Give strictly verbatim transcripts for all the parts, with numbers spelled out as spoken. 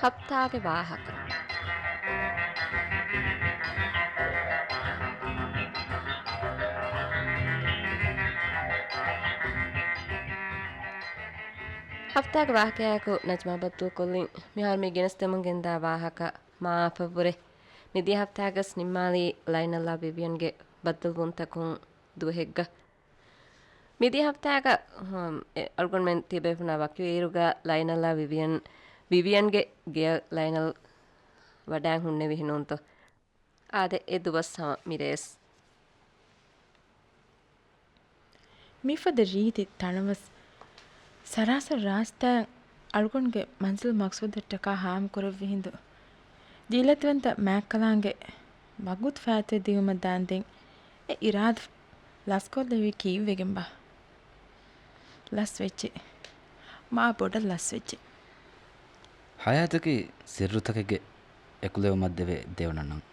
ހަފްތާގެ ވާހަކަ. ހަފްތާގެ ވާހަކަޔާއެކު ނަޖްމާ ބައްދަލުކޮށްލިން. މިހާރު މި ގެނެސްދެމުން ގެންދާ ވާހަކަ މާފަށްވުރެ. މިދިޔަ ހަފްތާގަސް ނިންމާލީ ލައިނަލްއާ ވިވިއަންގެ ބައްދަލުވުންތަކުން ދުވަހެއްގަ. މިދިޔަ ހަފްތާގަ، ހުން، އެ، އަޅުގަނޑުމެން ތިބޭފުޅުންނާ ވަކިވެ އިރުގަ ލައިނަލްއާ ވިވިއަން، ވިވިއަންގެ ގެޔަށް ލައިނަލް ވަޑައިން ހުންނެވިހެން ނޫންތޯ؟ އާދެ، އެ ދުވަސް ހަމަ މިރޭސް. މިފަދަ ރީތި ތަނަވަސް ސަރާސަރު ރާސްތާއިން އަޅުގަނޑުގެ މަންޒިލް މަގްސޫދަށްޓަކާ ހާމަކުރެއްވި ހިނދު، ޖީލަތިވަންތަ މާތްކަލާނގެ ވަގުތު ފާއިތުވެ ދިޔުމަށް ދާންދެން އެ އިރާދަ ލަސްކޮށްލެވީ ކީއްވެގެންބާ؟ ލަސްވެއްޖެ. މާ ބޮޑަށް ލަސްވެއްޖެ. ހަޔާތަކީ ސިއްރުތަކެއްގެ އެކުލެވުމަށްދެވޭ ދެވަނަ ނަން.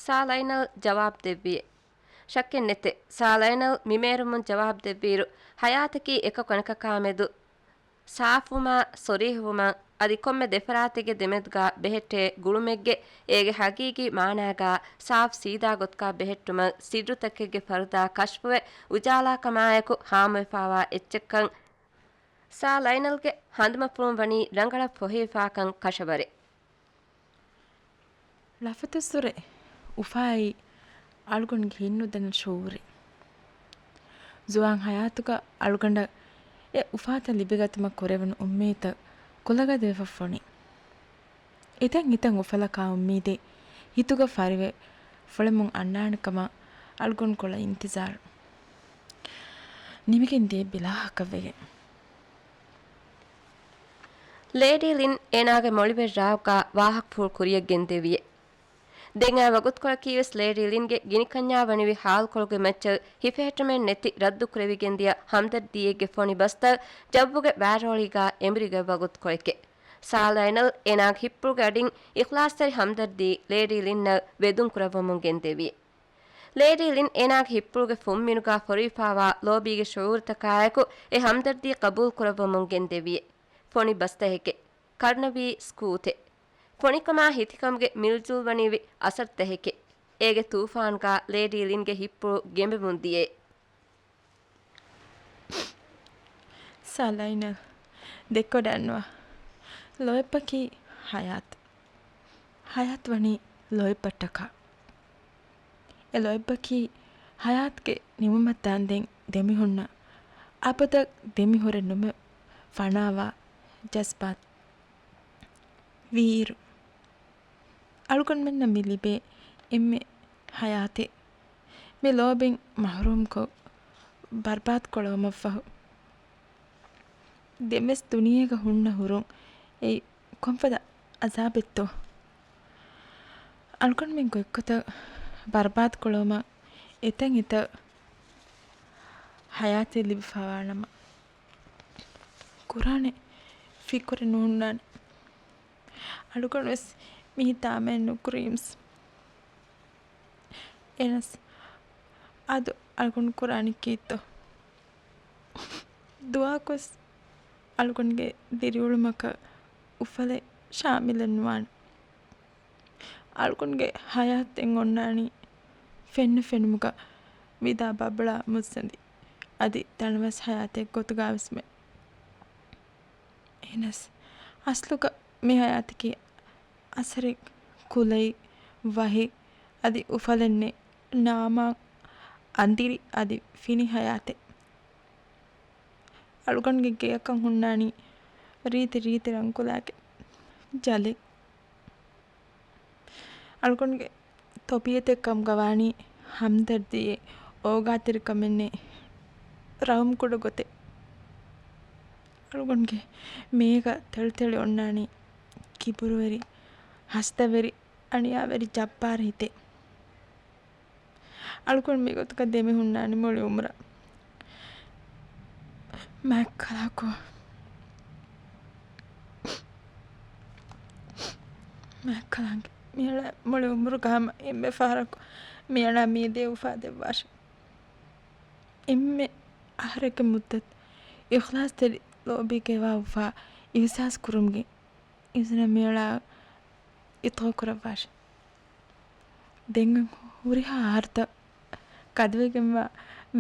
ސާ ލައިނަލް ޖަވާބު ދެއްވިއޭ. ޝައްކެއް ނެތެ، ސާ ލައިނަލް މި މޭރުމުން ޖަވާބު ދެއްވިއިރު، ހަޔާތަކީ އެކަކު އަނެކަކާ މެދު ސާފުވުމާ، ސޮރީހުވުމާ، އަދި ކޮންމެ ދެފަރާތެއްގެ ދެމެދުގާ ބެހެއްޓޭ ގުޅުމެއްގެ އޭގެ ހަގީގީ މާނާގާ ސާފު ސީދާ ގޮތަކާ ބެހެއްޓުމަށް ސިއްރުތަކެއްގެ ފަރުދާ ކަޝްފުވެ އުޖާލާކަމާއެކު ހާމަވެފާވާ އެއްޗެއްކަން ސާ ލައިނަލްގެ ހަނދުމަފުޅުން ވަނީ ރަނގަޅަށް ފޮހެވިފާކަން ކަށަވަރެއް. ޅަފަތުއްސުރެ އުފާއީ އަޅުގަނޑުގެ ހިތްނުދަންނަ ޝުޢޫރެއް. ޒުވާން ހަޔާތުގަ އަޅުގަނޑަށް އެ އުފާތައް ލިބިގަތުމަށް ކުރެވުނު އުއްމީދުތައް ކުލަގަދަވެފަ ފޮނި. އެތަން އެތަން އުފަލަކާ އުއްމީދެއް ހިތުގަ ފަރިވެ ފުޅެމުން އަންނާނެ ކަމަށް އަޅުގަނޑު ކޮޅަށް އިންތިޒާރު ނިމިގެން ދިޔަ ބިލާހަކަށް ވެގެން. ލޭޑީ ލިން އޭނާގެ މޮޅިވެރި ރާގުގާ ވާހަކަފުޅު ކުރިޔަށް ގެންދެވިއޭ. ދެން އައި ވަގުތުކޮޅަކީވެސް ލޭޑީ ލިންގެ ގިނިކަންޏާ ވަނިވި ހާލުކޮޅުގެ މައްޗަށް ހިފެހެއްޓުމެއް ނެތި ރައްދު ކުރެވިގެންދިޔަ ހަމްދަރްދީއެއްގެ ފޮނި ބަސްތައް ޖައްވުގެ ވާރޯޅީގާ އެނބުރިގަތް ވަގުތުކޮޅެކޭ. ސާ ލައިނަލް އޭނާގެ ހިއްޕުޅުގެ އަޑިން އިޚްލާޞްތެރި ހަމްދަރްދީ ލޭޑީ ލިންއަށް ވެދުން ކުރައްވަމުން ގެންދެވިއޭ. ލޭޑީ ލިން އޭނާގެ ހިއްޕުޅުގެ ފުންމިނުގާ ފޮރުވިފާވާ ލޯބީގެ ޝުޢޫރުތަކާއެކު އެ ހަމްދަރްދީ ޤަބޫލު ކުރައްވަމުން ގެންދެވިއޭ. ފޮނި ބަސްތަކެކޭ. ކަރުނަވީ ސްކޫތެއް. ފޮނިކަމާ ހިތިކަމުގެ މިލްޖުލްވަނީވި އަސަރުތަކެކޭ. އޭގެ ތޫފާންގާ ލޭޑީ ލިންގެ ހިއްޕުޅު ގެނބެމުން ދިޔޭ. ސާ ލައިނަލް، ދެއްކޮޑައިންނުވާ. ލޯތްބަކީ ހަޔާތު. ހަޔާތު ވަނީ ލޯތްބަށްޓަކާ. އެ ލޯތްބަކީ ހަޔާތުގެ ނިމުމަށްދާންދެން ދެމިހުންނަ، އަބަދަށް ދެމިހުރެ ނުމެ ފަނާވާ ޖަޒްބާތު. ވީއިރު އަޅުގަނޑުމެންނަށް މި ލިބޭ އެންމެ ހަޔާތެއް މި ލޯބިން މަޙްރޫމްކޮށް، ބަރުބާދުކޮޅުވުމަށްފަހު، ދެންވެސް ދުނިޔޭގަ ހުންނަ ހުރުން އެއީ ކޮންފަދަ އަޒާބެއްތޯ؟ އަޅުގަނޑުމެން ގޮތްގޮތަށް ބަރުބާދުކޮޅުވުމަށް އެތަން އެތައް ހަޔާތެއް ލިބިފަވާނަމަ، ކުރާނެ ފިކުރެއް ނުހުންނާނެ. އަޅުގަނޑުވެސް މި ހިތާމައެއް ނުކުރީމްސް. އެނަސް އަދު އަޅުގަނޑު ކުރާނީ ކީއްތޯ؟ ދުވަހަކުވެސް އަޅުގަނޑުގެ ދިރިއުޅުމަކަށް އުފަލެއް ޝާމިލެއް ނުވާނެ. އަޅުގަނޑުގެ ހަޔާތެއް އޮންނާނީ ފެންނަ ފެނުމުގަ ވިދާ ބަބުޅާ މުއްސަނދި އަދި ތަނަވަސް ހަޔާތެއް ގޮތުގާވެސްމެ. އެހެނަސް އަސްލުގަ މި ހަޔާތަކީ އަސަރެއް، ކުލައި، ވަހި އަދި އުފަލެއް ނެތް ނާމާ، އަނދިރި އަދި ފިނި ހަޔާތެއް. އަޅުގަނޑުގެ ގެއަކަށް ހުންނާނީ ރީތި ރީތި ރަންކުލާގެ ޖަލެއް. އަޅުގަނޑުގެ ތަބީޢަތެއް ކަމުގަ ވާނީ ހަމްދަރްދީއެއް، އޯގާތެރިކަމެއް ނެތް ރަހުމްކުޑަ ގޮތެއް. އަޅުގަނޑުގެ މޭގަ ތެޅިތެޅި އޮންނާނީ ކިބުރުވެރި، ހަސަދަވެރި، އަނިޔާވެރި ޖައްބާރު ހިތެއް. އަޅުގަނޑު މިގޮތަކަށް ދެމިހުންނާނެ މުޅި އުމުރަށް. މާތްކަލާކޯ. މާތްކަލާނގެ މިއަޅާ މުޅި އުމުރުގަ ހަމަ އެންމެ ފަހަރަކު މިއަޅާ މިއަދޭ އުފާ ދެއްވާށެ. އެންމެ އަހަރެއްގެ މުއްދަތު އިޚްލާޞްތެރި ލޯބީގައިވާ އުފާ އިޙްސާސް ކުރުމުގެ އިޒުނަށް މިއުޅާ އިތުރު ކުރައްވާށި. ދެން ހުރިހާ އަހަރުތައް ކަދުވެގެންވާ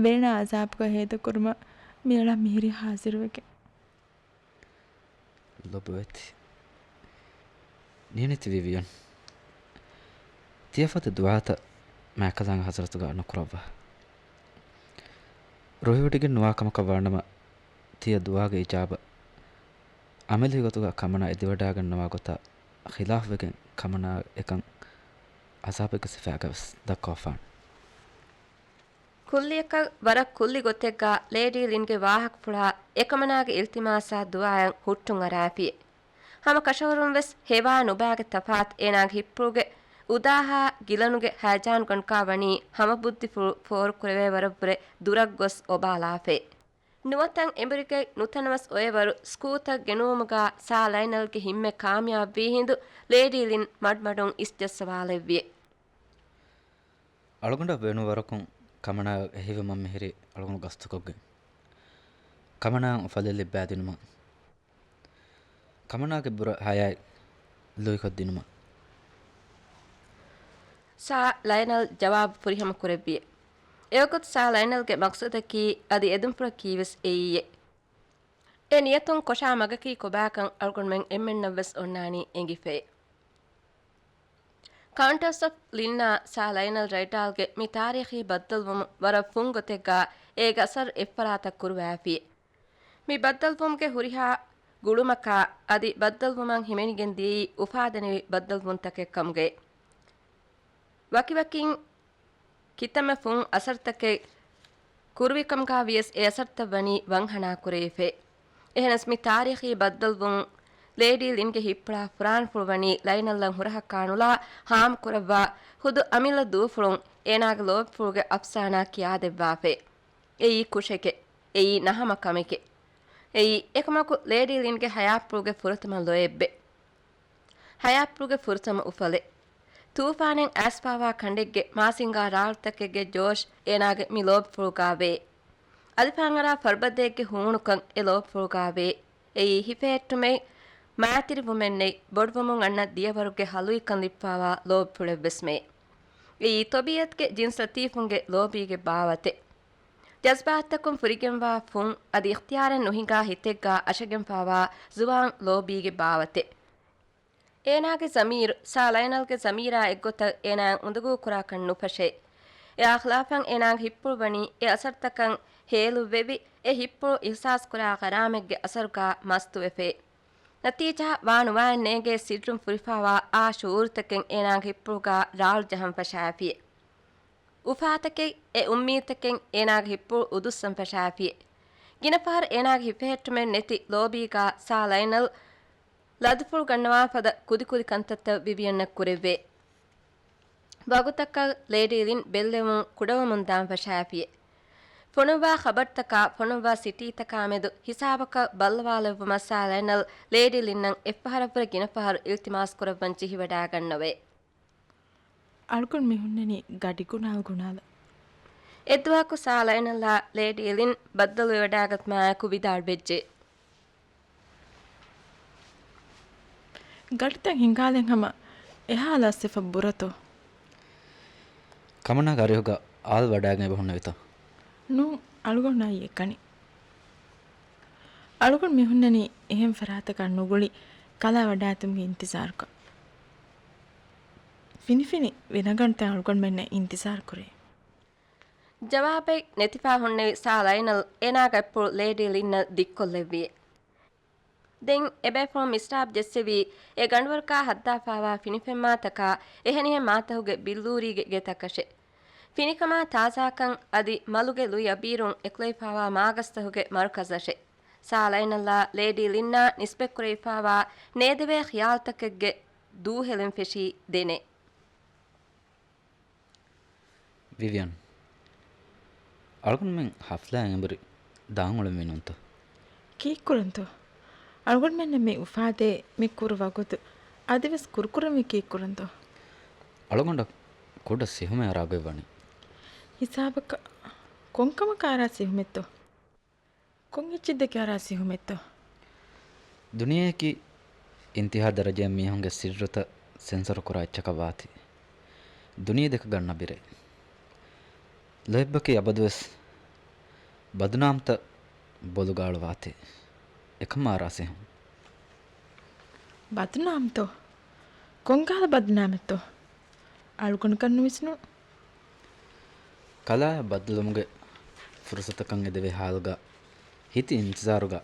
ވޭނާ އަޒާބުގަ ހޭދަކުރުމަށް މިއުޅާ މިހިރީ ހާޒިރުވެގެން. ލޮބުވެތި ނިނިތި ވިވިޔަން، ތިޔަފަދަ ދުޢާތައް މާތްކަލާނގެ ޙަޟްރަތުގަ ނުކުރައްވާ. ރުހިވޮޑިގެން ނުވާ ކަމަކަށް ވާނަމަ، ތިޔަ ދުޢާގެ އިޖާބަ ޢަމަލީ ގޮތުގަ ކަމަނާ އެދިވަޑާގަންނަވާ ގޮތާ ޚިލާފުވެގެން ކަމަނާ އެކަން ޢަޒާބެއްގެ ސިފައިގަވެސް ދައްކަވަފާނެ. ކުއްލިއަކަށް ވަރަށް ކުއްލި ގޮތެއްގަ ލޭޑީ ލިންގެ ވާހަކަފުޅާ އެކަމަނާގެ އިލްތިމާސާ ދުޢާއަށް ހުއްޓުން އަރާފި. ހަމަ ކަށަވަރުން ވެސް ހެވާ ނުބާގެ ތަފާތު އޭނާގެ ހިއްޕުޅުގެ އުދާހާ ގިލަނުގެ ހަޔަޖާނުގަނޑަކާ ވަނީ ހަމަ ބުއްދިފުޅު ފޯރުކުރެވޭ ވަރަށްވުރެ ދުރަށް ގޮސް އޮބާލާފައި. ނުވަތަ އެނބުރިގައި ނުތަނަވަސް އޮއެވަރު ސްކޫތައް ގެނުވުމުގަ ސާ ލައިނަލްގެ ހިންމެ ކާމިޔާބުވީ ހިނދު ލޭޑީ ލިން މަޑުމަޑުން އިސްޖައްސަވާލެއްވި. އަޅުގަނޑަށް ވޭނު ވަރަކުން ކަމަނާ އެހިވެމަން މިހިރީ އަޅުގަނޑު ގަސްތުކޮށްގެން. ކަމަނާ އުފަލެއް ލިއްބައިދިނުމަށް. ކަމަނާގެ ބުރަ ހަޔާތް ލުއިކޮށްދިނުމަށް. ސާ ލައިނަލް ޖަވާބު ފުރިހަމަ ކުރެއްވި. އެވަގުތު ސާ ލައިނަލްގެ މަޤްޞަދަކީ އަދި އެދުންފުޅަކީ ވެސް އެއީއޭ. އެ ނިޔަތުން ކޮށާ މަގަކީ ކޮބާކަން އަޅުގަނޑުމެން އެންމެންނަށް ވެސް އޮންނާނީ އެނގިފައި. ކައުންޓަސް އޮފް ލިންނާ ސާ ލައިނަލް ރައިޑާލްގެ މި ތާރީޚީ ބައްދަލުވުމު ވަރަށް ފުން ގޮތެއްގަ އޭގެ އަސަރު އެއްފަރާތަށް ކުރުވާފި. މި ބައްދަލުވުމުގެ ހުރިހާ ގުޅުމަކާ އަދި ބައްދަލުވުމަށް ހިމެނިގެން ދިޔައީ އުފާދެނިވި ބައްދަލުވުންތަކެއް ކަމުގައި. ވަކިވަކިން ކިތަންމެ ފުން އަސަރުތަކެއް ކުރުވިކަމުގަ ވިޔަސް އެ އަސަރުތައް ވަނީ ވަންހަނާ ކުރެވިފައި. އެހެނަސް މި ތާރީޚީ ބައްދަލުވުން ލޭޑީ ލިންގެ ހިއްޕުޅާ ފުރާނަފުޅު ވަނީ ލައިނަލްއަށް ހުރަހައްކާ ނުލާ ހާމަކުރައްވާ ހުދު އަމިއްލަ ދޫފުޅުން އޭނާގެ ލޯބިފުޅުގެ އަފްސާނާ ކިޔާދެއްވާފައި. އެއީ ކުށެކޭ. އެއީ ނަހަމަ ކަމެކޭ. އެއީ އެކަމަކު ލޭޑީ ލިންގެ ހަޔާތްޕުޅުގެ ފުރަތަމަ ލޯތްބެއް. ހަޔާތްޕުޅުގެ ފުރަތަމަ އުފަލެއް. ތޫފާނެއް އައިސްފާވާ ކަނޑެއްގެ މާސިންގާ ރާޅުތަކެއްގެ ޖޯޝް އޭނާގެ މި ލޯބިފުޅުގާވޭ. އަލިފާންއަރާ ފަރުބަދައެއްގެ ހޫނުކަން އެ ލޯބިފުޅުގާވޭ. އެއީ ހިފެހެއްޓުމެއް، މާތިރިވުމެއް ނެތް، ބޮޑުވުމުން އަންނަ ދިޔަވަރުގެ ހަލުއިކަން ލިބިފާވާ ލޯބިފުޅެއްވެސްމެ. އެއީ ޠަބީޢަތުގެ ޖިންސް ލަތީފުންގެ ލޯބީގެ ބާވަތެއް. ޖަޒްބާތަކުން ފުރިގެންވާ ފުން އަދި އިޚްތިޔާރެއް ނުހިނގާ ހިތެއްގާ އަށަގެންފާވާ ޒުވާން ލޯބީގެ ބާވަތެއް. އޭނާގެ ޒަމީރު، ސާ ލައިނަލްގެ ޒަމީރާ އެއްގޮތަށް އޭނާއަށް އުނދަގޫ ކުރާކަށް ނުފަށޭ. އެއާ ޚިލާފަށް އޭނާގެ ހިއްޕުޅު ވަނީ އެ އަސަރުތަކަށް ހޭލުއްވެވި، އެ ހިއްޕުޅު އިޙްސާސް ކުރާ ޣަރާމެއްގެ އަސަރުގާ މަސްތުވެފައި. ނަތީޖާ ވާ ނުވާއެއް ނޭނގޭ ސިއްރުން ފުރިފާވާ އާ ޝުޢޫރުތަކެއް އޭނާގެ ހިއްޕުޅުގާ ރާޅު ޖަހަން ފަށާފިއޭ. އުފާތަކެއް އެ އުއްމީދުތަކެއް އޭނާގެ ހިއްޕުޅު އުދުއްސަން ފަށާފިއޭ. ގިނަ ފަހަރު އޭނާގެ ހިފެހެއްޓުމެއް ނެތި ލޯބީގާ ސާ ލައިނަލް ލަދުފުޅު ގަންނަވާ ފަދަ ކުދިކުދި ކަންތައްތައް ވިވިޔަންނަށް ކުރެއްވޭ. ވަގުތަކަށް ލޭޑީ ލިން ބެއްލެވުން ކުޑަވަމުން ދާން ފަށާފިއޭ. ފޮނުއްވާ ޚަބަރުތަކާ ފޮނުއްވާ ސިޓީތަކާމެދު ހިސާބަކަށް ބައްލަވާލެއްވުމަށް ސާ ލައިނަލް ލޭޑީ ލިންއަށް އެއްފަހަރަށްވުރެ ގިނަ ފަހަރު އިލްތިމާސް ކުރައްވަން ޖެހިވަޑާގަންނަވައި. އަޅުގަނޑު މި ހުންނަނީ ގަޑި ގުނާލް ގުނާލަށް. އެއްދުވަހަކު ސާ ލައިނަލްއާ ލޭޑީ ލިން ބައްދަލުވެވަޑާގަތުމާއެކު ވިދާޅުވެއްޖެ. ގަޑިތައް ހިނގާލެން ހަމަ އެހާ ލަސްވެފަ ބުރަތޯ؟ ކަމަނާގެ އަރިހުގަ އާލް ވަޑާގެން އެބަ ހުންނެވިތޯ؟ ނޫން، އަޅުގަނޑު އައީ އެކަނި. އަޅުގަނޑު މި ހުންނަނީ އެހެން ފަރާތަކަށް ނުގުޅި ކަލާ ވަޑާގަތުމުގެ އިންތިޒާރުކަން. ފިނިފިނި ވިލަނގަނޑުތައް އަޅުގަނޑުމެންނަށް އިންތިޒާރު ކުރޭ. ޖަވާބެއް ނެތިފާ ހުންނެވި ސާ ލައިނަލް އޭނާގެ އަތްޕުޅު ލޭޑީ ލިންއަށް ދިއްކޮށްލެއްވި. ދެން އެބޭފުޅުން މިސްރާބް ޖެއްސެވީ އެ ގަނޑުވަރަކާ ހައްދާފާވާ ފިނިފެންމާތަކާ އެހެނިހެން މާތަހުގެ ބިއްލޫރީގެ ގެތަކަށެ. ފިނިކަމާ ތާޒާކަން އަދި މަލުގެ ލުއި އަބީރުން އެކުލެވިފާވާ މާގަސްތަހުގެ މަރުކަޒަށެ. ސާ ލައިނަލްއާ ލޭޑީ ލިންއާ ނިސްބަތްކުރެވިފާވާ ނޭދެވޭ ޚިޔާލުތަކެއްގެ ދޫހެލެން ފެށީ ދެނެ. ވިވިޔަން، އަޅުގަނޑުމެން ހަފްލާއަށް އެނބުރި ދާން އުޅެންވީ ނޫންތޯ؟ ކީއްކުރަންތޯ؟ އަޅުގަނޑުމެންނަށް މި އުފާދޭ މި ކުރު ވަގުތު އަދިވެސް ކުރުކުރަންވީ ކީއްކުރަންތޯ؟ އަޅުގަނޑަށް ކުޑަ ސިހުމެއް އަރާ ގޮތް ވަނީ. ހިސާބަކަށް ކޮންކަމަކަށް އަރާ ސިހުމެއްތޯ؟ ކޮން އެއްޗެއް ދެކެ އަރާ ސިހުމެއްތޯ؟ ދުނިޔެއަކީ އިންތިހާ ދަރަޖައިން މީހުންގެ ސިއްރުތައް ސެންސަރު ކުރާ އެއްޗަކަށް ވާތީ. ދުނިޔެ ދެކަ ގަންނަ ބިރެއް. ލޯތްބަކީ އަބަދުވެސް ބަދުނާމްތައް ބޮލުގަ އަޅުވާތީ. އެކަމާ ރާސިހުން. ބަދުނާމްތޯ؟ ކޮންކަހަލަ ބަދުނާމެއްތޯ؟ އަޅުގަނޑަކަށް ނުވިސްނު. ކަލާއަށް ބައްދަލުވުމުގެ ފުރުސަތަކަށް އެދެވޭ ހާލުގަ ހިތި އިންތިޒާރުގަ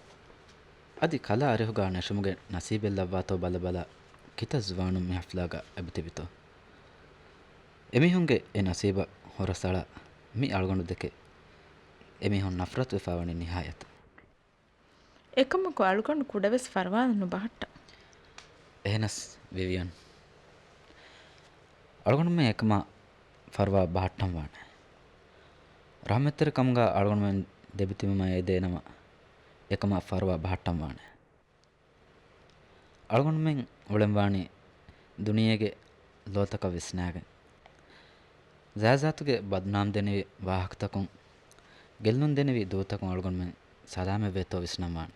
އަދި ކަލާ އަރިހުގަ ނެށުމުގެ ނަސީބެއް ލައްވާތޯ ބަލަބަލަ ކިތައް ޒުވާނުން މި ހަފްލާގަ އެބަތިބިތޯ؟ އެމީހުންގެ އެ ނަސީބަށް ހުރަސްއަޅާ މި އަޅުގަނޑު ދެކެ އެމީހުން ނަފްރަތުވެފަ ވަނީ ނިހާޔަތަށް. އެކަމަކު އަޅުގަނޑު ކުޑަވެސް ފަރުވާ ނުބަހައްޓަ. އެހެނަސް ވިވިއަން، އަޅުގަނޑުމެން އެކަމާ ފަރުވާ ބަހައްޓަން ވާނެ. ރަހްމަތްތެރިކަމުގަ އަޅުގަނޑުމެން ދެބިތިބުމަށް އެދޭނަމަ، އެކަމާ ފަރުވާ ބަހައްޓަން ވާނެ. އަޅުގަނޑުމެން އުޅެންވާނީ ދުނިޔޭގެ ލޯތަކަށް ވިސްނާގެން. ޒާތްޒާތުގެ ބަދުނާމް ދެނިވި ވާހަކަތަކުން، ގެއްލުން ދެނިވި ދޫތަކުން އަޅުގަނޑުމެން ސަލާމަތްވޭތޯ ވިސްނަންވާނެ.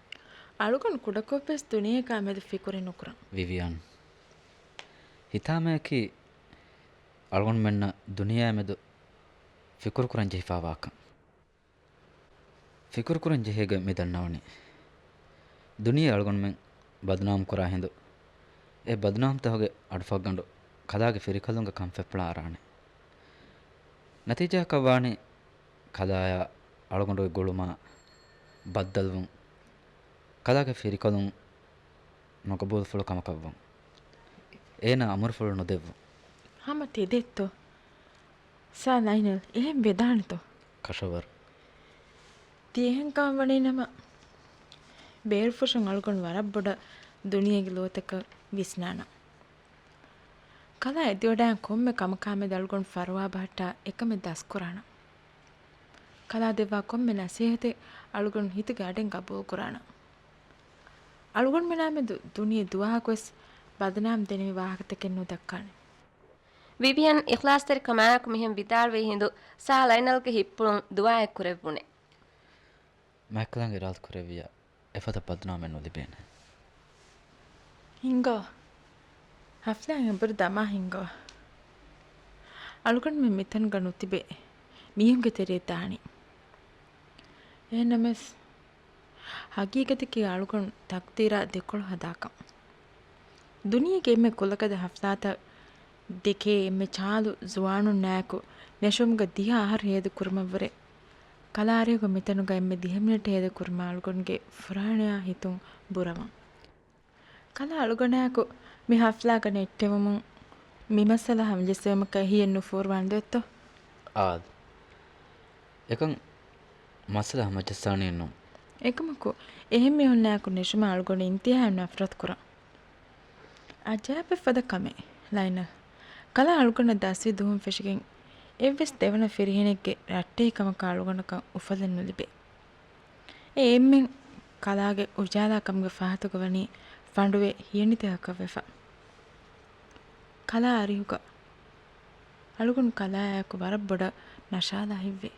އަޅުގަނޑު ކުޑަކޮށްވެސް ދުނިޔެއަކާ މެދު ފިކުރެއް ނުކުރަން. ވިވިއަން، ހިތާމަޔަކީ އަޅުގަނޑުމެންނަށް ދުނިޔެއާ މެދު ފިކުރުކުރަން ޖެހިފާވާކަން. ފިކުރުކުރަން ޖެހޭގޮތް މި ދަންނަވަނީ. ދުނިޔެ އަޅުގަނޑުމެން ބަދުނާމްކުރާ ހިނދު، އެ ބަދުނާމްތަކުގެ އަޑުފަށްގަނޑު ކަލާގެ ފިރިކަލުންގެ ކަންފަތްޕުޅަށް އަރާނެ. ނަތީޖާއަކަށްވާނީ، ކަލާއާ އަޅުގަނޑުގެ ގުޅުމާ ބައްދަލުވުން، ކަލާގެ ފިރިކަލުން ނަގަބޫލުފުޅު ކަމަކަށްވުން، އޭނާ އަމުރުފުޅު ނުދެއްވުން. ހަމަ ތެދެއްތޯ؟ ސާ ލައިނަލް، އެހެން ވެދާނެތޯ؟ ކަށަވަރު. ތި އެހެން ކަމަށް ވަނީ ނަމަ، ބޭރުފުށުން އަޅުގަނޑު ވަރަށް ބޮޑަށް ދުނިޔޭގެ ލޯތަކަށް ވިސްނާނަން. ކަލާ އެދިވަޑައި ކޮންމެ ކަމަކާ މެދު އަޅުގަނޑު ފަރުވާ ބަހައްޓާ އެކަމެއް ދަސްކުރާނަން. ކަލާ ދެއްވާ ކޮންމެ ނަސޭހަތެއް އަޅުގަނޑު ހިތުގެ އަޑެއް ގަބޫލުކުރާނަން. އަޅުގަނޑުމެނާ މެދު ދުނިޔެ ދުވަހަކުވެސް ބަދުނާމް ދެނިވި ވާހަކަތަކެއް ނުދައްކާނެ. ވިވިއަން އިޚްލާޞްތެރިކަމާއެކު މިހެން ވިދާޅުވި ހިނދު، ސާ ލައިނަލްގެ ހިތްޕުޅުން ދުޢާއެއް ކުރެއްވުނެ. މާތްކަލާނގެ އިރާދަ ކުރެއްވިއްޔާ، އެފަދަ ބަދުނާމެއް ނުލިބޭނެ. ހިނގާ. ހަފްލާ އެނބުރި ދަމާ ހިނގާ. އަޅުގަނޑުމެން މިތަނުގަ ނުތިބެ މީހުންގެ ތެރެއަށް ދާނީ. އެހެންނަމަވެސް، ހަގީގަތަކީ އަޅުގަނޑު ތަޤްދީރާ ދެކޮޅު ހަދާކަން. ދުނިޔޭގެ އެންމެ ކުލަގަދަ ހަފްލާތައް ދެކޭ އެންމެ ޗާލު ޒުވާނުންނާއެކު ނެށުމުގަ ދިހަ އަހަރު ހޭދަކުރުމަށްވުރެ، ކަލާ އަރިހުގަ މިތަނުގަ އެންމެ ދިހަ މިނެޓް ހޭދަކުރުމަށް އަޅުގަނޑުގެ ފުރާނަޔާ ހިތުން ބުރަވަން. ކަލާ އަޅުގަނޑާއެކު މި ހަފްލާގަ ނެއްޓެވުމުން މި މައްސަލަ ހަމަޖައްސެވުމަކަށް އެހީއެއް ނުފޯރުވާނެ ދޯއްތޯ؟ އާދެ. އެކަން މައްސަލަ ހަމަޖައްސާނީއެއްނޫން. އެކަމަކު، އެހެން މީހުންނާއެކު ނެށުމަށް އަޅުގަނޑު އިންތިހާއަށް ނަފްރަތު ކުރަން. އަޖައިބެއް ފަދަ ކަމެއް، ލައިނަލް. ކަލާ އަޅުގަނޑަށް ދަސްވި ދުވަހުން ފެށިގެން އެއްވެސް ދެވަނަ ފިރިހެނެއްގެ ރައްޓެހިކަމަކާ އަޅުގަނޑަކަށް އުފަލެއް ނުލިބޭ. އެ އެންމެން ކަލާގެ އުޖާލާކަމުގެ ފަހަތުގަ ވަނީ ފަނޑުވެ ހިޔަނިތަކަކަށްވެފަ. ކަލާ އަރިހުގަ އަޅުގަނޑު ކަލާއާއެކު ވަރަށް ބޮޑަށް ނަށާލާ ހިތްވޭ.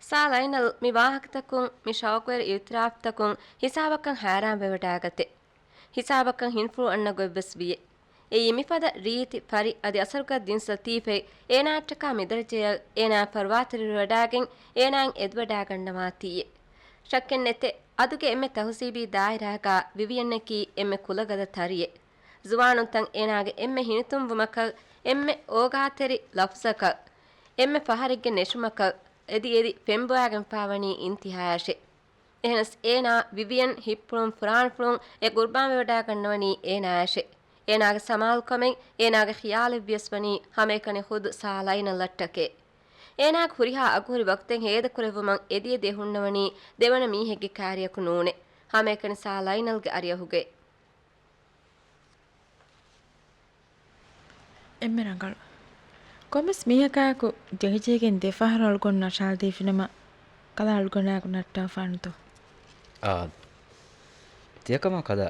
ސާ ލައިނަލް މި ވާހަކަތަކުން، މި ޝައުޤުވެރި އިޢުތިރާފްތަކުން ހިސާބަކަށް ހައިރާންވެވަޑައިގަތޭ. ހިސާބަކަށް ހިނިފުޅު އަންނަ ގޮތްވެސް ވިޔޭ. އެއީ މިފަދަ ރީތި، ފަރި އަދި އަސަރުގަދަ ދިން ލަތީފައި އޭނާއަށްޓަކާ މިދަރަޖަޔަށް އޭނާ ފަރުވާތެރިވެވަޑައިގެން އޭނާއިން އެދިވަޑައިގަންނަވާތީއޭ. ޝައްކެއްނެތޭ، އަދުގެ އެންމެ ތަހުޒީބީ ދާއިރާގަ ވިވިއަންއަކީ އެންމެ ކުލަގަދަ ތަރިއެއް. ޒުވާނުންތައް އޭނާގެ އެންމެ ހިނިތުންވުމަކަށް، އެންމެ އޯގާތެރި ލަފްޒަކަށް، އެންމެ ފަހަރެއްގެ ނެށުމަކަށް އެދި އެދި ފެންބޮއާގެންފާވަނީ އިންތިހާއަށޭ. އެހެނަސް އޭނާ ވިވިއަން ހިތްޕުޅުން ފުރާނަފުޅުން އެ ގުރުބާންވެވަޑައިގަންނަވަނީ އޭނާއަށޭ. އޭނާގެ ސަމާލުކަމެއް އޭނާގެ ޚިޔާލެއްވިޔަސް ވަނީ ހަމައެކަނި ޚުދު ސާ ލައިނަލްއަށްޓަކޭ. އޭނާގެ ހުރިހާ އަގުހުރި ވަގުތެއް ހޭދަކުރެއްވުމަށް އެދިއެދި އެ ހުންނަވަނީ ދެވަނަ މީހެއްގެ ކާރިޔަކު ނޫނޭ. ހަމައެކަނި ސާ ލައިނަލްގެ އަރިއަހުގައި. އެންމެ ރަނގަޅު. ކޮންމެސް މީހަކާއެކު ޖެހިޖެހިގެން ދެފަހަރު އަޅުގަނޑު ނަށާލަދީފިނަމަ، ކަލާ އަޅުގަނޑާއެކު ނައްޓާފާނެތޯ؟ އާދެ. ތިޔަކަމާ ކަލާ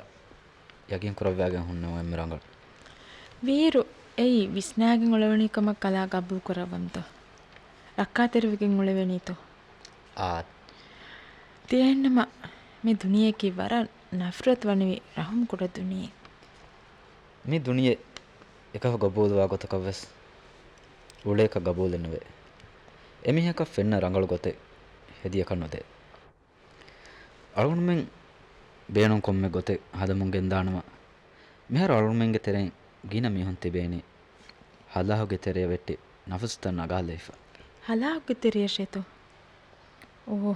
ޔަގީން ކުރައްވާގެން ހުންނެވުން އެންމެ ރަނގަޅު. ވީއިރު، އެއީ ވިސްނާގެން އުޅެވެނީ ކަމަށް ކަލާ ގަބޫލު ކުރައްވަންތޯ؟ ރައްކާތެރިވެގެން އުޅެވެނީތޯ؟ އާދެ. ތިޔައެއްނަމަ، މި ދުނިޔެއަކީ ވަރަށް ނަފްރަތު ވަނިވި ރަހުމް ކުޑަ ދުނިޔެއެއް. މި ދުނިޔެ އެކަހަ ގަބޫލުވާ ގޮތަކަށް ވެސް އުޅޭކަށް ގަބޫލެއް ނުވޭ. އެމީހަކަށް ފެންނަ ރަނގަޅު ގޮތެއް ހެދިޔަކަށް ނުދޭ. އަޅުގަނޑުމެން ބޭނުން ކޮންމެ ގޮތެއް ހަދަމުން ގެންދާނަމަ، މިހާރު އަޅުގަނޑުމެންގެ ތެރެއިން ގިނަ މީހުން ތިބޭނީ ހަލާހުގެ ތެރެއަށް ވެއްޓި ނަފުސުތައް ނަގާލައިފަ. ހަލާހުގެ ތެރެއަށޭތޯ؟ އޯ،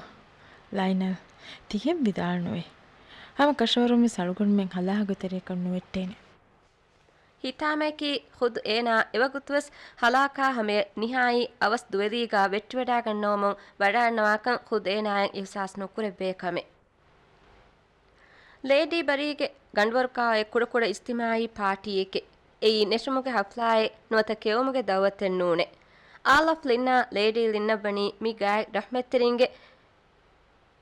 ލައިނަލް، ތިހެން ވިދާޅުނުވޭ. ހަމަ ކަށަވަރުން ވެސް އަޅުގަނޑުމެން ހަލާހުގެ ތެރެއަކަށް ނުވެއްޓޭނެ. ހިތާމަޔަކީ ޚުދު އޭނާ އެވަގުތުވެސް ހަލާކާ ހަމަޔަށް ނިހާއީ އަވަސް ދުވެލީގާ ވެއްޓިވަޑާގަންނަވަމުން ވަޑާންނަވާކަން ޚުދު އޭނާއަށް އިހުސާސް ނުކުރެއްވޭ ކަމެއް. ލޭޑީ ބަރީގެ ގަނޑުވަރުގާ އޮތް ކުޑަކުޑަ އިޖްތިމާއީ ޕާޓީއެކޭ. އެއީ ނެށުމުގެ ހަފްލާއެއް ނުވަތަ ކެއުމުގެ ދައުވަތެއް ނޫނޭ. އާލް އޮފް ލިންނާ ލޭޑީ ލިންނަށް ވަނީ މި ގާތް ރަޙްމަތްތެރިންގެ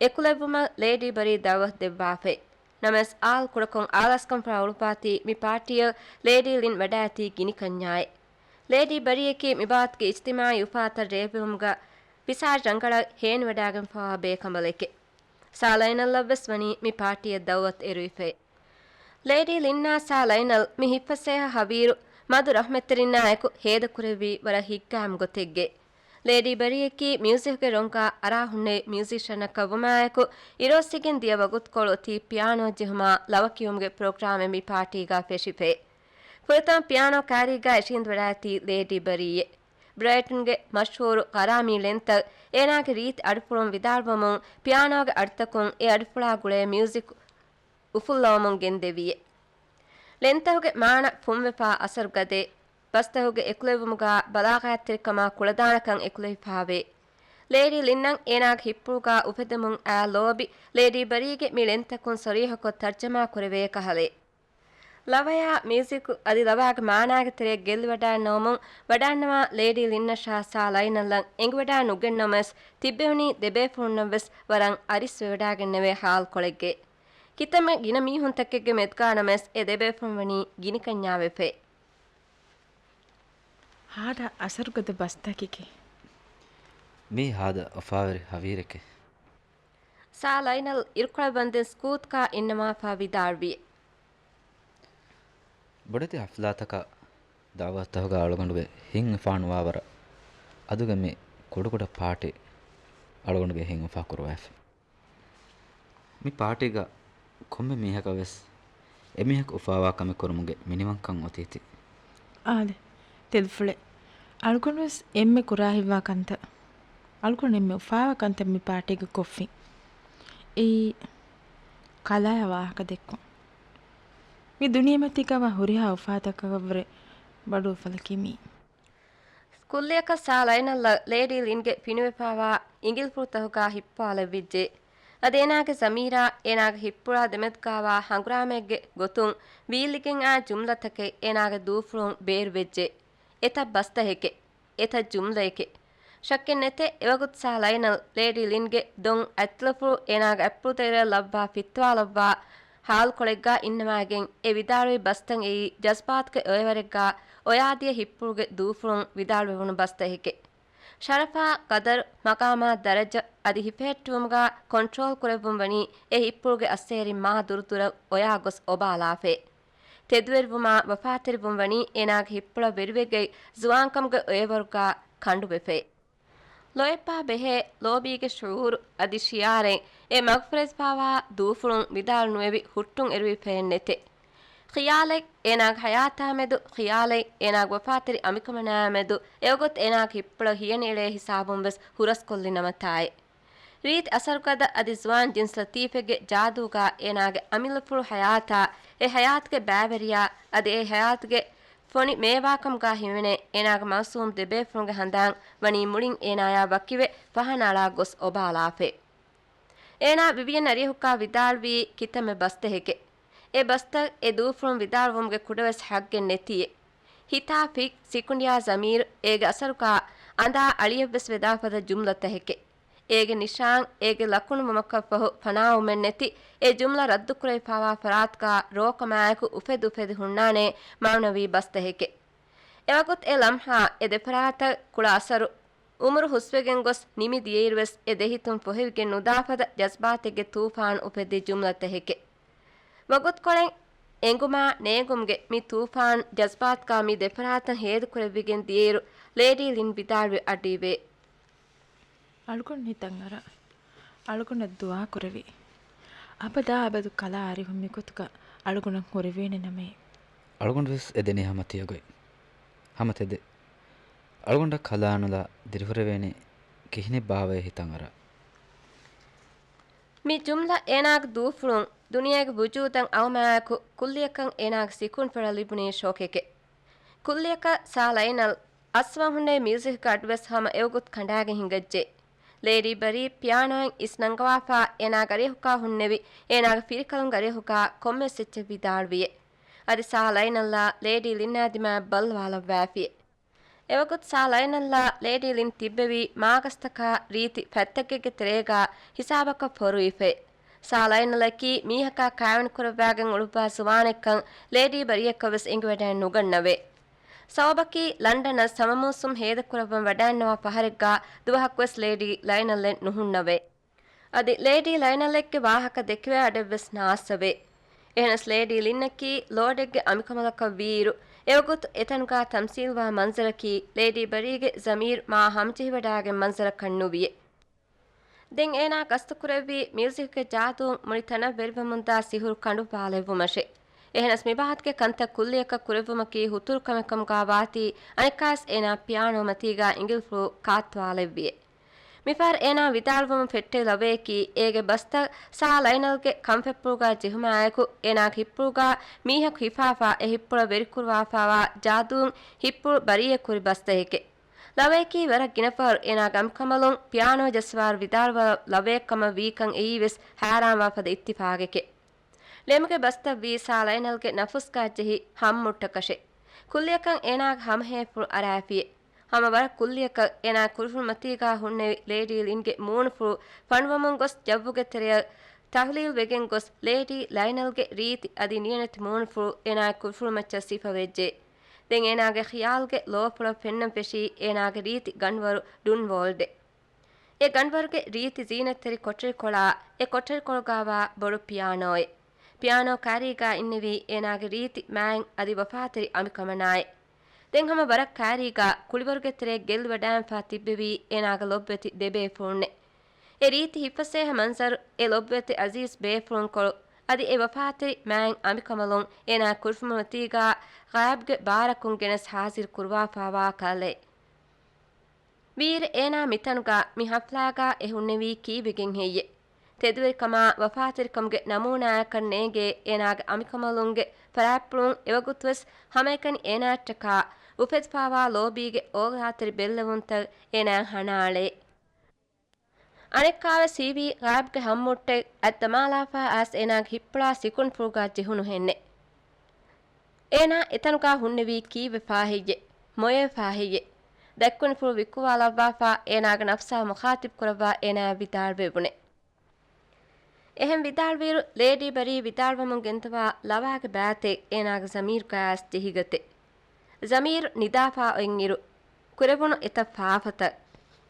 އެކުލެވުމަށް ލޭޑީ ބަރީ ދައުވަތު ދެއްވާފައި. ނަމަވެސް އާލް ކުޑަކޮށް އާލާސްކަންފަޅަށް އުޅުއްވާތީ މި ޕާޓީއަށް ލޭޑީ ލިން ވަޑައިގަތީ ގިނިކަންޏާއޭ. ލޭޑީ ބަރީއަކީ މި ބާވަތުގެ އިޖްތިމާއީ އުފާތައް ރޭވެވުމުގަ ފިސާރަ ރަނގަޅަށް ހޭނިވަޑައިގެންފަވާ ބޭކަނބަލެކޭ. ސާ ލައިނަލްއަށްވެސް ވަނީ މި ޕާޓީއަށް ދައުވަތު އެރުވިފައި. ލޭޑީ ލިންނާ ސާ ލައިނަލް މި ހިތްފަސޭހަ ހަވީރު މަދު ރަޙްމަތްތެރިންނާއެކު ހޭދަކުރެއްވީ ވަރަށް ހިތްގައިމު ގޮތެއްގައި. ލޭޑީ ބަރީއަކީ މިއުޒިކުގެ ރޮނގާ އަރާ ހުންނެވި މިއުޒިޝަނަކަށްވުމާއެކު، އިރުއޮއްސިގެން ދިޔަ ވަގުތުކޮޅު އޮތީ ޕިއާނޯ ޖެހުމާ ލަވަ ކިޔުމުގެ ޕްރޮގްރާމެއް މި ޕާޓީގަ ފެށިފައި. ފުރަތަމަ ޕިއާނޯ ކާރީގަ އެށިނދުވެޑާތީ ލޭޑީ ބަރީއޭ. ބްރައިޓަންގެ މަޝްހޫރު ގަރާމީ ޅެންތައް އޭނާގެ ރީތި އަޑުފުޅުން ވިދާޅުވަމުން، ޕިއާނޯގެ އަޑުތަކުން އެ އަޑުފުޅާ ގުޅޭ މިއުޒިކު އުފުއްލަވަމުން ގެންދެވިއޭ. ޅެންތަކުގެ މާނަ ފުންވެފާ އަސަރު ގަދޭ. ބަސްތަކުގެ އެކުލެވުމުގަ ބަލާޣާތްތެރިކަމާ ކުޅަދާނަކަން އެކުލެވިފާވޭ. ލޭޑީ ލިންނަށް އޭނާގެ ހިތްޕުޅުގަ އުފެދެމުން އައި ލޯބި ލޭޑީ ބަރީގެ މި ޅެންތަކުން ސަރީހަކޮށް ތަރްޖަމާ ކުރެވޭ ކަހަލައެއް. ލަވަޔާ މިއުޒިކު އަދި ލަވާގެ މާނާގެ ތެރެއަށް ގެއްލިވަޑައިންނަވަމުން ވަޑާންނަވާ ލޭޑީ ލިންނަށާ ސާ ލައިނަލްއަށް އެނގިވަޑައި ނުގެންނަވަމެސް ތިއްބެވުނީ ދެބޭފުޅުންނަށްވެސް ވަރަށް އަރިސްވެވަޑައިގެންނެވޭ ހާލްކޮޅެއްގައި. ކިތަންމެ ގިނަ މީހުންތަކެއްގެ މެދުގަ ނަމަވެސް އެ ދެބޭފުޅުން ވަނީ ގިނިކަންޏާވެފައި. ހާޑަ އަސަރުގަދަ ބަސްތަކެކޭ. މީ ހާދަ އުފާވެރި ހަވީރެކޭ. ސާ ލައިނަލް އިރުކޮޅަށް ބަނދެން ސްކޫތްގަ އިންނަވާފަ ވިދާޅުވި. ބޮޑެތި ހަފްލާތަކާ ދައުވަތުތަކުގަ އަޅުގަނޑުގެ ހިތް އުފާނުވާވަރަށް އަދުގެ މި ކުޑަކުޑަ ޕާޓީ އަޅުގަނޑުގެ ހިތް އުފާކުރުވައިފި. މި ޕާޓީގަ ކޮންމެ މީހަކަށް ވެސް އެމީހަކު އުފާވާ ކަމެއް ކުރުމުގެ މިނިވަންކަން އޮތީތީ. އާދެ، ތެދުފުޅެއް. އަޅުގަނޑު ވެސް އެންމެ ކުރާހިތްވާ ކަންތައް، އަޅުގަނޑު އެންމެ އުފާވާ ކަންތައް މި ޕާޓީގަ ކޮށްފިން. އެއީ ކަލާޔާ ވާހަކަ ދެއްކުން. މި ދުނިޔެމަތީގަވާ ހުރިހާ އުފާތަކަކަށްވުރެ ބަޑު އުފަލަކީ މިއީ. ސްކުލްއަކަށް ސާ ލައިނަލްއަށް ލޭޑީ ލިންގެ ފިނިވެފާވާ އިނގިލިފުޅުތަކުގަ ހިއްޕާލެއްވިއްޖެ. އަދި އޭނާގެ ޒަމީރާ އޭނާގެ ހިއްޕުޅާ ދެމެދުގަވާ ހަނގުރާމައެއްގެ ގޮތުން ވީއްލިގެން އާ ޖުމްލަތަކެއް އޭނާގެ ދޫފުޅުން ބޭރުވެއްޖެ. އެތައް ބަސްތަކެކޭ. އެތައް ޖުމްލައެކޭ. ޝައްކެއް ނެތޭ، އެވަގުތު ސާ ލައިނަލް ލޭޑީ ލިންގެ ދޮން އަތްތިލަފުޅު އޭނާގެ އަތްޕުޅުތެރެއަށް ލައްވާ ފިއްތަވާލައްވާ ހާލްކޮޅެއްގަ އިންނަވައިގެން އެ ވިދާޅުވި ބަސްތައް އެއީ ޖަޒްބާތުގެ އޮއެވަރެއްގަ އޮޔާދިޔަ ހިއްޕުޅުގެ ދޫފުޅުން ވިދާޅުވެވުނު ބަސްތަކެކޭ. ޝަރަފާ، ޤަދަރު، މަގާމާ، ދަރަޖަ އަދި ހިފެހެއްޓުވުމުގަ ކޮންޓްރޯލް ކުރެއްވުން ވަނީ އެ ހިއްޕުޅުގެ އައްސޭރިން މާ ދުރުދުރަށް އޮޔާ ގޮސް އޮބާލާފައި. ތެދުވެރިވުމާ ވަފާތެރިވުން ވަނީ އޭނާގެ ހިއްޕުޅަށް ވެރިވެގަތް ޒުވާންކަމުގެ އޮއެވަރުގަ ކަނޑުވެފައި. ލޯތްބާ ބެހޭ ލޯބީގެ ޝުޢޫރު އަދި ޝިޢާރެއް އެ މަގުފުރެޒުފާވާ ދޫފުޅުން ވިދާޅު ނުވެވި ހުއްޓުން އެރުވިފައެއް ނެތޭ. ޚިޔާލެއް އޭނާގެ ޙަޔާތާމެދު، ޚިޔާލެއް އޭނާގެ ވަފާތެރި އަނބިކަމަނާމެދު، އެވަގުތު އޭނާގެ ހިއްޕުޅަށް ހިޔަނިއެޅޭ ހިސާބުން ވެސް ހުރަސްކޮށްލި ނަމަތާއި. ރީތި އަސަރުގަދަ އަދި ޒުވާން ޖިންސް ލަތީފެއްގެ ޖާދޫގަ އޭނާގެ އަމިއްލަފުޅު ޙަޔާތާ، އެ ޙަޔާތުގެ ބައިވެރިޔާ އަދި އެ ޙަޔާތުގެ ފޮނި މޭވާކަމުގަ ހިމެނޭ އޭނާގެ މައުސޫމް ދެބޭފުޅުންގެ ހަނދާން ވަނީ މުޅިން އޭނާޔާ ވަކިވެ ފަހަނައަޅާ ގޮސް އޮބާލާފައި. އޭނާ ވިވިޔަން އަރިއަހުގަ ވިދާޅުވީ ކިތަންމެ ބަސްތަކެކޭ. އެ ބަސްތައް އެ ދޫފުޅުން ވިދާޅުވުމުގެ ކުޑަވެސް ޙައްގެއް ނެތީއޭ. ހިތާ ފިކް، ސިކުނޑިޔާ ޒަމީރު، އޭގެ އަސަރުގަ އަނދާ އަޅިއެއްވެސް ވެދާފަދަ ޖުމްލަތަކެކޭ. އޭގެ ނިޝާން، އޭގެ ލަކުނު ވުމަކަށްފަހު ފަނާވުމެއްނެތި އެ ޖުމްލަ ރައްދުކުރެވިފާވާ ފަރާތުގަ ރޯކަމާއެކު އުފެދި އުފެދި ހުންނާނޭ މާނަވީ ބަސްތަކެކޭ. އެވަގުތު އެ ލަމްޙާ، އެ ދެފަރާތަށް ކުޅަ އަސަރު، އުމުރު ހުސްވެގެން ގޮސް ނިމި ދިޔައިރުވެސް އެ ދެހިތުން ފޮހެވިގެން ނުދާފަދަ ޖަޒްބާތެއްގެ ތޫފާން އުފެދި ޖުމްލަތަކެކޭ. ވަގުތުކޮޅެއް އެނގުމާ ނޭނގުމުގެ މި ތޫފާން ޖަޒްބާތުގާ މި ދެފަރާތަށް ހޭދަކުރެވިގެން ދިޔައިރު، ލޭޑީ ލިން ވިދާޅުވެ އަޑުއިވޭ. އަޅުގަނޑު ހިތަށް އަރާ، އަޅުގަނޑަށް ދުޢާ ކުރެވި. އަބަދާ އަބަދު ކަލާ އަރިހުން މިގޮތުގަ އަޅުގަނޑަށް ހުރެވޭނެ ނަމޭ. އަޅުގަނޑު ވެސް އެދެނީ ހަމަ ތިޔަގޮތް. ހަމަ ތެދެއް. އަޅުގަނޑަށް ކަލާނުލާ ދިރިހުރެވޭނީ ކިހިނެއް ބާވައޭ ހިތަށް އަރާ. މި ޖުމްލަ އޭނާގެ ދޫފުޅުން ދުނިޔޭގެ ވުޖޫދަށް އައުމާއެކު ކުއްލިއަކަށް އޭނާގެ ސިކުންފުޅަށް ލިބުނީ ޝޮކެކޭ. ކުއްލިއަކަށް ސާ ލައިނަލް އައްސަވަން ހުންނެވި މިއުޒިކްގެ އަޑުވެސް ހަމަ އެވަގުތު ކަނޑާގެން ހިނގައްޖެ. ލޭޑީ ބަރީ ޕިއާނޯއިން އިސް ނަންގަވާފާ އޭނާގެ އަރިހުގާ ހުންނެވި އޭނާގެ ފިރިކަލުންގެ އަރިހުގާ ކޮންމެސް އެއްޗެއް ވިދާޅުވިއޭ. އަދި ސާ ލައިނަލްއާ ލޭޑީ ލިންނާ ދިމާއަށް ބައްލަވާލައްވާފިއޭ. އެވަގުތު ސާ ލައިނަލްއާ ލޭޑީ ލިން ތިއްބެވީ މާގަސްތަކާ ރީތި ފަތްތަކެއްގެ ތެރޭގާ ހިސާބަކަށް ފޮރުވިފައި. ސާ ލައިނަލަކީ މީހަކާ ކާވެނިކުރައްވާގެން އުޅުއްވާ ޒުވާނެއްކަން ލޭޑީ ބަރީއަކަށް ވެސް އެނގިވަޑައެއް ނުގަންނަވައި. ސަބަބަކީ ލަންޑަނަށް ސަމަ މޫސުމް ހޭދަކުރައްވަން ވަޑައިންނަވާ ފަހަރެއްގާ ދުވަހަކުވެސް ލޭޑީ ލައިނަލްއެއް ނުހުންނަވައި. އަދި ލޭޑީ ލައިނަލްއެއްގެ ވާހަކަ ދެކެވޭ އަޑެއްވެސް ނާސްއެވެ. އެހެނަސް ލޭޑީ ލިންއަކީ ލޯޑެއްގެ އަނބިކަނބަލަކަށް ވީއިރު، އެވަގުތު އެތަނުގާ ތަމްސީލްވާ މަންޒަރަކީ ލޭޑީ ބަރީގެ ޒަމީރު މާ ހަމަޖެހިވަޑާގެން މަންޒަރަކަށް ނުވިއެ. ދެން އޭނާ ގަސްތުކުރެއްވީ މިއުޒިކްގެ ޖާދޫން މުޅި ތަނަށް ވެރިވަމުންދާ ސިހުރު ކަނޑުބާލެއްވުމަށެ. އެހެނަސް މިބާވަތުގެ ކަންތައް ކުއްލިއަކަށް ކުރެއްވުމަކީ ހުތުރު ކަމެއް ކަމުގާ ވާތީ، އަނެއްކާވެސް އޭނާ ޕިއާނޯ މަތީގާ އިނގިލިފުޅު ކާއްތުވާލެއްވިއެ. މިފަހަރު އޭނާ ވިދާޅުވަމުން ފެއްޓެވި ލަވަޔަކީ އޭގެ ބަސްތައް ސާ ލައިނަލްގެ ކަންފަތްޕުޅުގާ ޖެހުމާއެކު، އޭނާގެ ހިއްޕުޅުގާ މީހަކު ހިފާފާ އެ ހިއްޕުޅަށް ވެރިކުރުވާފާވާ ޖާދޫން ހިއްޕުޅު ބަރީއެއް ކުރި ބަސްތަކެކެ. ލަވަޔަކީ ވަރަށް ގިނަ ފަހަރު އޭނާގެ އަނބިކަނބަލުން ޕިއާނޯ ޖައްސަވާއިރު ވިދާޅުވާ ލަވަޔަށް ކަމަށް ވީކަން އެއީވެސް ހައިރާންވާ ފަދަ އިއްތިފާގެކެ. ޅެމުގެ ބަސްތައް ވީ ސާ ލައިނަލްގެ ނަފުސްގާ ޖެހި ހައްމުއްޓަކަށެ. ކުއްލިއަކަށް އޭނާގެ ހަމަހޭފުޅު އަރާފިއެ. ހަމަ ވަރަށް ކުއްލިއަކަށް އޭނާ ކުރިފުޅުމަތީގާ ހުންނެވި ލޭޑީ ލިންގެ މޫނުފުޅު ފަނޑުވަމުން ގޮސް ޖައްވުގެ ތެރެއަށް ތަހުލީލް ވެގެން ގޮސް ލޭޑީ ލައިނަލްގެ ރީތި އަދި ނިޔަނެތި މޫނުފުޅު އޭނާގެ ކުރިފުޅުމައްޗަށް ސިފަވެއްޖެ. ދެން އޭނާގެ ޚިޔާލްގެ ލޯފުޅަށް ފެންނަން ފެށީ އޭނާގެ ރީތި ގަނޑުވަރު ޑުންވޯލްޑެ. އެ ގަނޑުވަރުގެ ރީތި ޒީނަތްތެރި ކޮޓަރިކޮޅާ، އެ ކޮޓަރިކޮޅުގާވާ ބޮޑު ޕިއާނޯއެއް. ޕިއާނޯ ކާރީގާ އިންނެވީ އޭނާގެ ރީތި މާތް އަދި ވަފާތެރި އަނބިކަމަނާއެ. ދެން ހަމަ ވަރަށް ކާރީގާ ކުޅިވަރުގެ ތެރެއަށް ގެއްލިވަޑާންފާ ތިއްބެވީ އޭނާގެ ލޮބުވެތި ދެބޭފުޅުންނެ. އެ ރީތި ހިތްފަސޭހަ މަންޒަރު، އެ ލޮބުވެތި އަޒީޒް ބޭފުޅުންކޮޅު، އަދި އެ ވަފާތެރި މާތް އަނބިކަނބަލުން އޭނާ ކުރިފުމަތީގާ ޣާބްގެ ބާރަކުން ގެނެސް ހާޒިރު ކުރުވާފާވާ ކަލޭ. ވީއިރު އޭނާ މިތަނުގާ މި ހަފްލާގާ އެ ހުންނެވީ ކީއްވެގެން ހެއްޔެ؟ ތެދުވެރިކަމާ ވަފާތެރިކަމުގެ ނަމޫނާއަކަށް ނޭނގޭ އޭނާގެ އަނބިކަނބަލުންގެ ފަރާތްޕުޅުން އެވަގުތުވެސް ހަމައެކަނި އޭނާއަށްޓަކާ އުފެދިފާވާ ލޯބީގެ އޯގާތެރި ބެއްލެވުންތައް އޭނާއަށް ހަނާޅޭ. އަނެއްކާވެސް ހީވީ ޣާބްގެ ހައްމުއްޓެއް އަތް ދަމާލާފާ އައިސް އޭނާގެ ހިއްޕުޅާ ސިކުންފުޅުގާ ޖެހުނުހެންނެ. އޭނާ އެތަނުގާ ހުންނެވީ ކީއްވެފާ ހެއްޔެ؟ މޮޔަވެފާ ހެއްޔެ؟ ދަތްކުނިފުޅު ވިއްކުވާލައްވާފާ އޭނާގެ ނަފްސާ މުޚާތިބް ކުރައްވާ އޭނާއަށް ވިދާޅުވެވުނެ. އެހެން ވިދާޅުވިއިރު، ލޭޑީ ބަރީ ވިދާޅުވަމުން ގެންދަވާ ލަވާގެ ބާތެއް އޭނާގެ ޒަމީރުގައި އައިސް ޖެހިގަތެ. ޒަމީރު ނިދާފާ އޮތްއިރު، ކުރެވުނު އެތައް ފާފަތައް،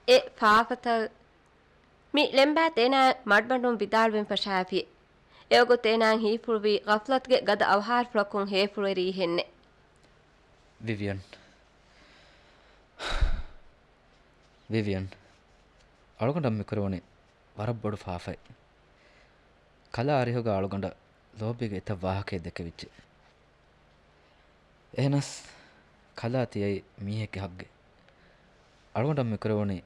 އެ ފާފަތައް، މި ޅެންބާތް އޭނާއަށް މަޑުމަޑުން ވިދާޅުވެން ފަށާފި. އެވަގުތު އޭނާއަށް ހީފުޅުވީ ޣަފްލަތުގެ ގަދަ އަވަހާރަފުޅަކުން ހޭފުޅުވެރީހެންނެ. ވިވިއަން. ވިވިއަން. އަޅުގަނޑަށް މިކުރެވުނީ ވަރަށް ބޮޑު ފާފައެއް. ކަލާ އަރިހުގަ އަޅުގަނޑަށް ލޯބީގެ އެތައް ވާހަކައެއް ދެކެވިއްޖެ. އެހެނަސް ކަލާ ތިޔައީ މީހެއްގެ ހައްގެއް. އަޅުގަނޑަށް މިކުރެވުނީ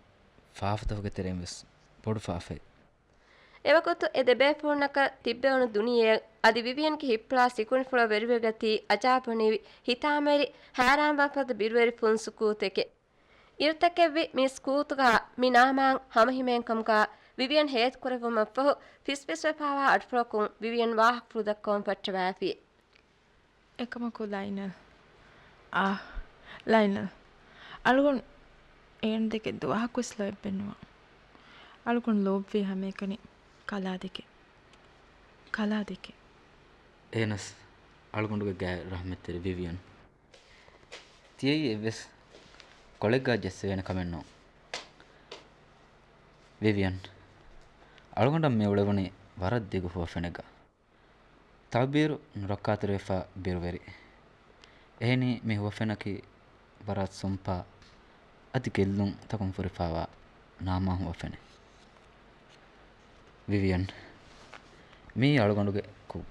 ފާފަތަކުގެ ތެރެއިން ވެސް ބޮޑު ފާފައެއް. އެވަގުތު އެ ދެބޭފުޅުންނަކަށް ތިއްބެވުނު ދުނިޔެއަށް އަދި ވިވިއަންގެ ހިއްޕުޅާ ސިކުންފުޅަށް ވެރިވެގަތީ އަޖާބުނިވި ހިތާމަވެރި ހައިރާންވާފަދަ ބިރުވެރިފުން ސުކޫތެކެ. އިރުތަކެއްވި މި ސްކޫތުގާ މި ނާމާއަށް ހަމަހިމޭންކަމުގާ ވިވިއަން ހޭދަކުރެއްވުމަށްފަހު ފިސްފިސްވެފާވާ އަޑުފުޅަކުން ވިވިއަން ވާހަކަފުޅު ދައްކަވަން ފައްޓަވާފި. އެކަމަކު ލައިނަލް. އާ، ލައިނަލް. އަޅުގަނޑު އޭނަ ދެކެ ދުވަހަކުވެސް ލޯތްބެއްނުވާ. އަޅުގަނޑު ލޯބިވީ ހަމައެކަނި ކަލާ ދެކެ. ކަލާ ދެކެ. އޭނަސް އަޅުގަނޑުގެ ގާތް ރަހްމަތްތެރި ވިވިއަން. ތިޔައީ އެއްވެސް ކޮޅެއްގާ ޖެއްސެވޭނެ ކަމެއް ނޫން. ވިވިއަން، އަޅުގަނޑަށް މި އުޅެވުނީ ވަރަށް ދިގު ހުވަފެނެއްގަ. ތައުބީރު ނުރައްކާތެރިވެފާ ބިރުވެރި. އެހެނީ މި ހުވަފެނަކީ ވަރަށް ސުންޕާ އަދި ގެއްލުންތަކުން ފުރިފާވާ ނާމާ ހުވަފެނެއް. ވިވިއަން، މީ އަޅުގަނޑުގެ ކު-،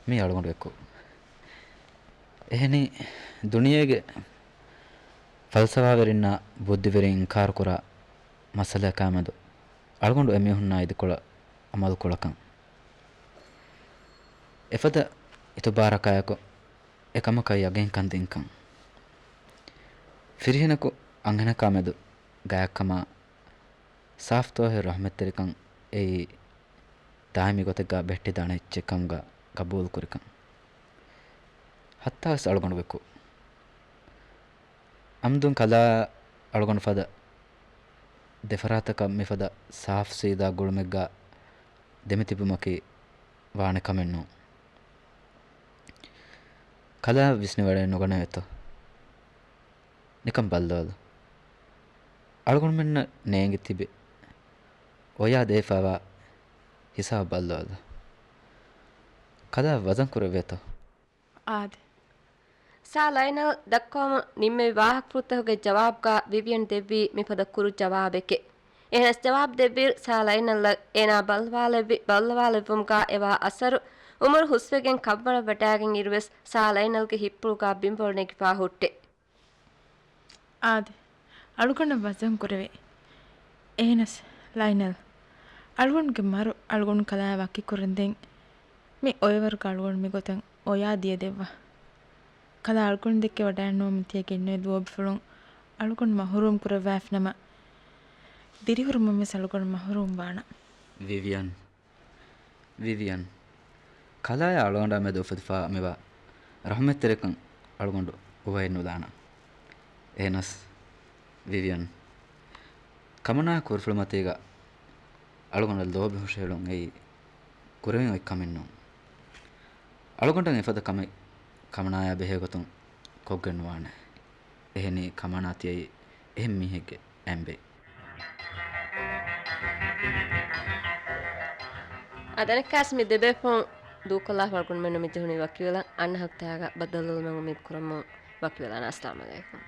މީ އަޅުގަނޑުގެ ކު-، އެހެނީ ދުނިޔޭގެ ފަލްސަފާވެރިންނާ ބުއްދިވެރިން އިންކާރުކުރާ މައްސަލަޔަކާމެދު އަޅުގަނޑު އެމީހުންނާ އިދިކޮޅަށް އަމަލުކުޅަކަން. އެފަދަ އިތުބާރަކާއެކު އެކަމަކަށް ޔަގީންކަން ދިންކަން. ފިރިހެނަކު އަންހެނަކާމެދު ގާތްކަމާ ސާފްތޯހެއް ރަޙްމަތްތެރިކަން އެއީ ދާއިމީ ގޮތެއްގާ ބެހެއްޓިދާނެ އެއްޗެއް ކަމުގާ ގަބޫލުކުރިކަން. ހައްތާވެސް އަޅުގަނޑުގެ ކު-، އަމްދުން ކަލާ އަޅުގަނޑު ފަދަ ދެފަރާތަކަށް މިފަދަ ސާފް ސީދާ ގުޅުމެއްގާ ދެމިތިބުމަކީ ވާނެ ކަމެއް ނޫން. ކަލާ ވިސްނިވަޑައެއް ނުގަނެވޭތޯ؟ ނިކަން ބައްލަވާލަ. އަޅުގަނޑުމެންނަށް ނޭނގި ތިބި އޮޔާ ދޭފާވާ ހިސާބު ބައްލަވާލަ. ކަލާ ވަޒަން ކުރެވޭތޯ؟ އާދެ. ސާ ލައިނަލް ދައްކަވަމުން ނިންމެވި ވާހަކަފުޅުތަކުގެ ޖަވާބުގާ ވިވިއަން ދެއްވީ މިފަދަ ކުރު ޖަވާބެކޭ. އެހެނަސް ޖަވާބު ދެއްވިއިރު ސާ ލައިނަލްއަށް އޭނާ ބައްލަވާލެއްވި ބައްލަވާލެއްވުމުގާ އެވާ އަސަރު އުމުރު ހުސްވެގެން ކަށްވަޅަށް ވަޑާގެން އިރުވެސް ސާ ލައިނަލްގެ ހިތްޕުޅުގާ ބިންވަޅު ނެގިފާ ހުއްޓޭ. އާދެ، އަޅުގަނޑަށް ވަޒަން ކުރެވޭ. އެހެނަސް ލައިނަލް، އަޅުގަނޑުގެ މަރު އަޅުގަނޑު ކަލާ ވަކިކުރަންދެން މި އޮއެވަރުގަ އަޅުގަނޑު މިގޮތަށް އޮޔާ ދިޔަ ދެއްވާ. ކަލާ އަޅުގަނޑު ދެއްކެ ވަޑައެއްނުވަމުން ތިޔަ ގެންނެވި ދުވަހު ބިފުޅުން އަޅުގަނޑު މަހުރޫމް ކުރައްވާފިނަމަ، ދިރިހުރުމުން ވެސް އަޅުގަނޑު މަހުރޫމް ވާނަން. ވިވިއަން، ވިވިއަން، ކަލާޔާ އަޅުގަނޑާ މެދު އުފެދިފާ މިވާ ރަޙުމަތްތެރިކަން އަޅުގަނޑު އުވައެއް ނުލާނަން. އެހެނަސް ވިވިއަން، ކަމަނާ ކުރިފުޅުމަތީގަ އަޅުގަނޑަށް ލޯބި ހުށަހެޅުން އެއީ ކުރެވެން އޮތް ކަމެއް ނޫން. އަޅުގަނޑަށް އެފަދަ ކަމެއް ކަމަނާޔާ ބެހޭ ގޮތުން ކޮށްގެން ނުވާނެ. އެހެނީ ކަމަނާ ތިޔައީ އެހެން މީހެއްގެ އަނބެއް. އަދަނެއްކާސް މި ދެބޭފުޅުން ދޫކޮށްލާފަ އަޅުގަނޑުމެންނަށް މި ޖެހުނީ ވަކިވެލަން. އަންނަ ހަފްތާގަ ބައްދަލުވުމެއް އުއްމީދު ކުރަމުން ވަކިވެލާނަން. އައްސަލާމު ޢަލައިކުމް.